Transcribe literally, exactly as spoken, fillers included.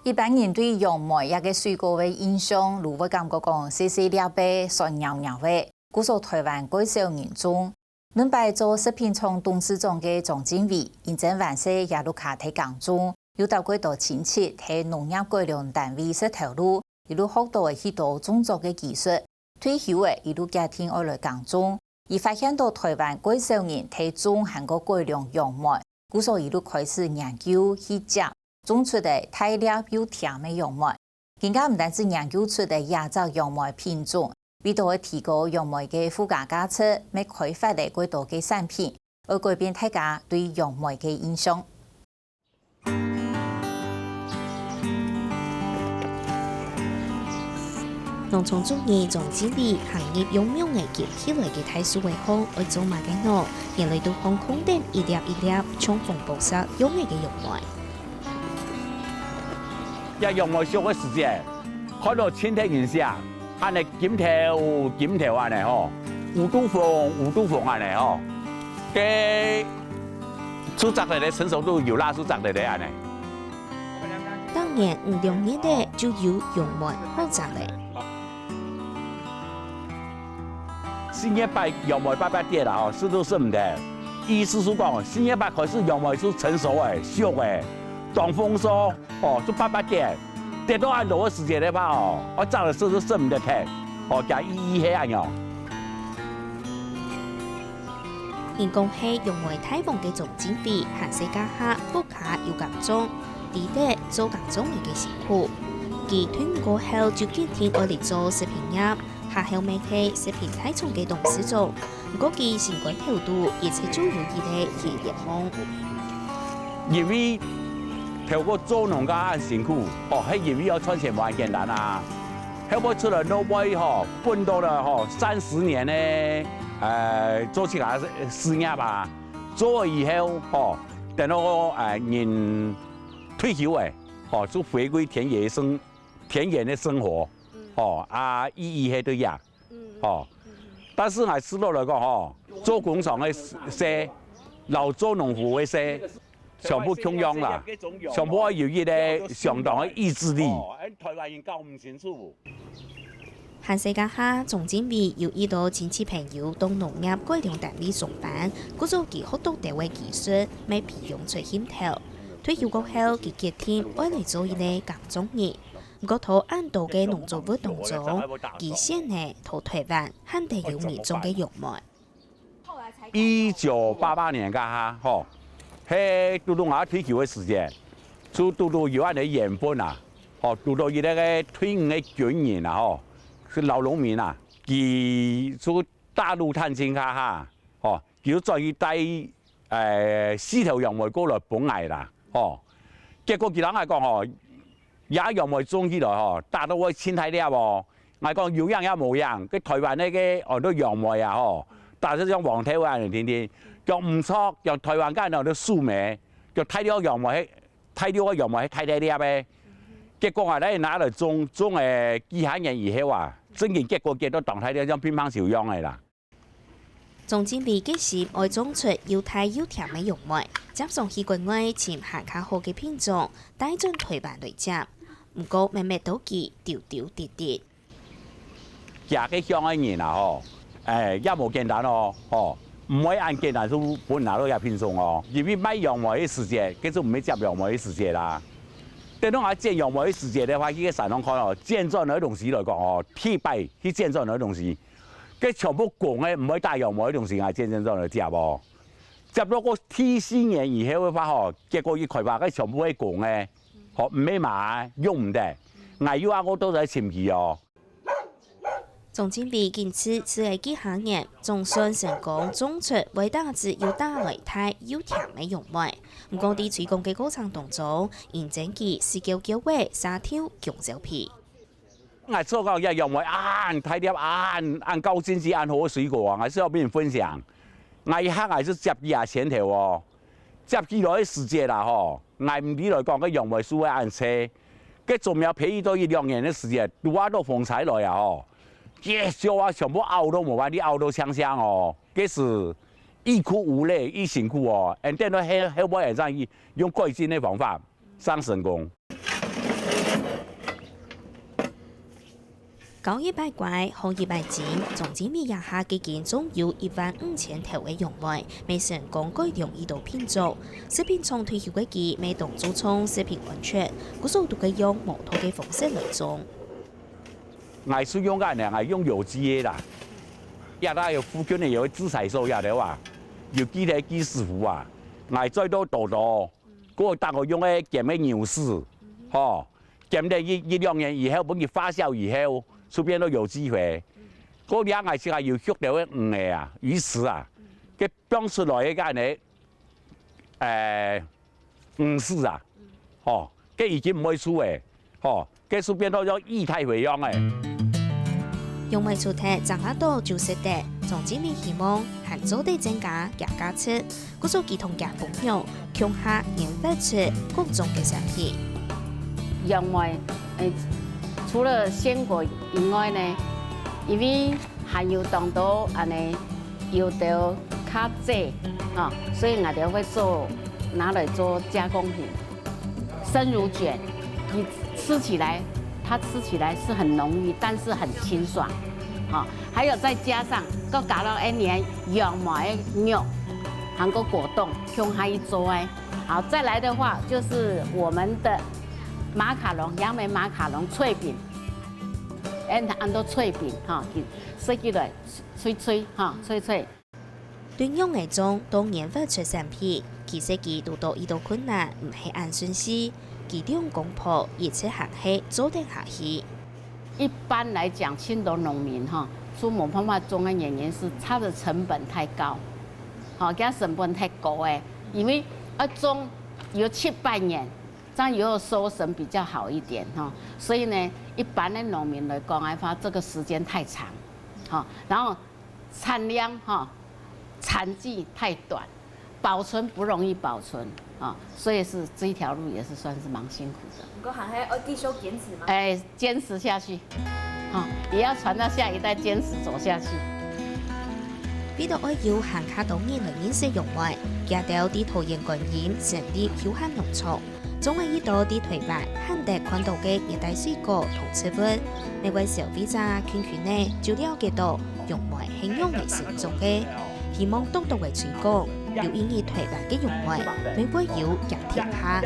一般人對楊梅這個水果个印象，就會感覺講細細粒仔、酸醃醃仔，故所臺灣蓋少人種。 恁擺做食品廠董事長个張進維，因為還細也在該地耕種，又搭蓋多親戚在農業改良單位食頭路，一路學到許多種作个技術。退休了，一路決定愛來耕種。佢發現到臺灣蓋少人在種還過改良楊梅，故所一路開始研究去接，種出來大粒又甜个楊梅。 今下毋單止研究出了這隻楊梅品種，為著愛提高楊梅个附加價值，乜開發了蓋多个產品，愛改變大家對楊梅个印象。農場主人張進維行入用網仔結起來个大樹仔項，愛做麼个呢？原來就項控等一粒一粒，像紅寶石樣仔个楊梅。 這楊梅熟个時節，看到盡得人惜，恁呢金頭金頭恁呢吼，烏嘟紅烏嘟紅恁呢吼，該樹摘忒个成熟度有啦，樹摘忒个恁呢。逐年五六月仔就有楊梅好摘了。 四月八楊梅白白跌啦吼，食都食毋得。意思係講，四月八開始楊梅就成熟了、熟了，當豐收，哦，就白白跌。跌到恁多个時節个話哦，愛摘來食都食毋得忒，哦，厥意義係恁樣。人講係楊梅大王个張進維，還細該下屋下有耕種，知得做耕種人个辛苦。佢退伍過後就決定愛來做食品業， 下後乜係食品大廠个董事長，毋過佢心肝頭肚一直就有一個圓圓夢。因為透過做農家恁辛苦，哦，係因為愛賺錢無恁簡單啊。後尾出來落尾吼，奮鬥了吼三十年呢，呃，做自家事業啊，做了以後吼，等到呃人退休了，吼，就回歸田野生田園个生活，吼啊，意義係對呀。 吼。但是𠊎試著來講吼，做工廠个事，摎做農夫个事，全部共樣啦，全部愛有一個相當个意志力。哦，恁臺灣人搞毋清楚。還細該下，張進維有一兜親戚朋友到農業改良單位上班，故所佢學著兜个技術，乜培養出興頭。退休過後，佢決定愛來做一個耕種人。 毋過在恁多个農作物當中，佢選擇在臺灣罕得有人種个楊梅。一九八八年該下吼，係堵堵𠊎退休个時節，就堵堵有恁个緣分啊，吼，堵著一個退伍个軍人啊，吼，係老農民啊，佢就大陸探親該下，吼，佢就轉去帶，呃，四頭楊梅過來分𠊎啦，吼。結果佢摎𠊎講吼， 這楊梅種起來吼，打到會盡大粒哦。𠊎講有影也無影，該臺灣該个安到楊梅啊吼，打到像黃豆啊恁樣定定，講毋著，講臺灣該安到樹莓，講大陸楊梅係，大陸个楊梅係大大粒个。結果啊，來拿來種，種了幾下年以後啊，正經結果結到當大粒，像乒乓球樣个啦。 張進維決心愛種出又大又甜个楊梅，接上去國外尋還較好个品種，帶轉臺灣來接。毋過搣搣到佢丟丟跌跌。行該鄉个人啊吼，欸，也無簡單哦，吼，毋會恁簡單就分拿到這品種哦。因為賣楊梅个時節，該就毋係接楊梅个時節啦。等到𠊎剪楊梅个時節个話，去該山上看哦，剪轉來个東西來講哦，第一擺去剪轉來个東西， 該全部公个，毋會打楊梅个東西，𠊎剪剪轉來接哦。接到過第四年以後个話吼，結果一開發，該全部係公个，吼，毋係嫲个，用毋得。𠊎又愛過倒轉尋佢哦。張進維堅持試了幾下年，總算成功種出會打子又打來大又甜个楊梅。毋過在推廣个過程當中，因爭佢試噭噭仔，沙頭弓蕉皮。 𠊎做到這楊梅恁大粒，恁，恁高經濟，恁好个水果啊，𠊎係愛分人分享。𠊎一下𠊎就接佢啊前頭哦，接起來个時節啦吼，𠊎毋知來講該楊梅樹仔恁細，該種苗培育到一兩年个時節，拄啊到風災來啊吼，結果啊全部拗到無法度，拗到青青哦，該時欲哭無淚，欲辛苦哦，and then後，後尾會正用改進个方法，正成功。包一擺乖，烘一擺精，張靜美這下既經種有一萬五千頭个楊梅，乜成功改良一到品種。食品廠退休个佢，乜當注重食品安全，故所都係用無毒个方式來種。𠊎係用恁呢，𠊎用有機个啦。這下有附近个有个製菜所這兜啊，有幾个技師傅啊，𠊎再到多多，過打个用个鹹个牛屎，吼，鹹了一一兩年以後，分佢發酵以後，就變到有機肥。過了𠊎自家有畜了个魚个啊，魚池啊，佢放出來个恁呢，誒，魚屎啊，吼，佢已經毋會臭个，吼，佢就變到像液態肥樣个。楊梅除忒掌握到就食得，張靜美希望還做得增加佢價值，故所佢同佢餔娘共下研發出各種个產品。楊梅，誒，除了鮮果以外呢，因為還有當多恁呢，有兜較濟，吼，所以𠊎兜會做，拿來做加工品。生乳捲，你吃起來，它吃起來是很濃郁，但是很清爽，吼。還有再加上，再加到一點楊梅个肉，還有果凍，共下去做个。好，再來的話就是我們的馬卡龍，楊梅馬卡龍脆餅，恁安到脆餅，吼，食起來 脆脆，哈，脆脆。對楊梅種到研發出產品，其實佢堵著一兜困難，毋係恁順序。佢兩公婆一直還係做得下去。一般來講，盡多農民哈，就無辦法種个原因是它的成本太高，好，佢成本太高誒，因為要種有七八年，這樣以後收成比較好一點哈。所以呢，一般的農民來講的話，這個時間太長，好，然後 產量哈，產季太短，保存不容易保存啊，所以是這條路也是算是蠻辛苦的。毋過還係愛繼續堅持嗎？哎，堅持下去，哈，也要傳到下一代堅持走下去。為著愛有還較多人來認識楊梅，佢兜在桃園觀音成立休閒農場， 種了一兜在臺灣罕得看著个熱帶水果同植物，每位消費者近近仔就了解著楊梅係仰仔生長个。希望多多个推廣，有一日臺灣个楊梅乜會有佢天下。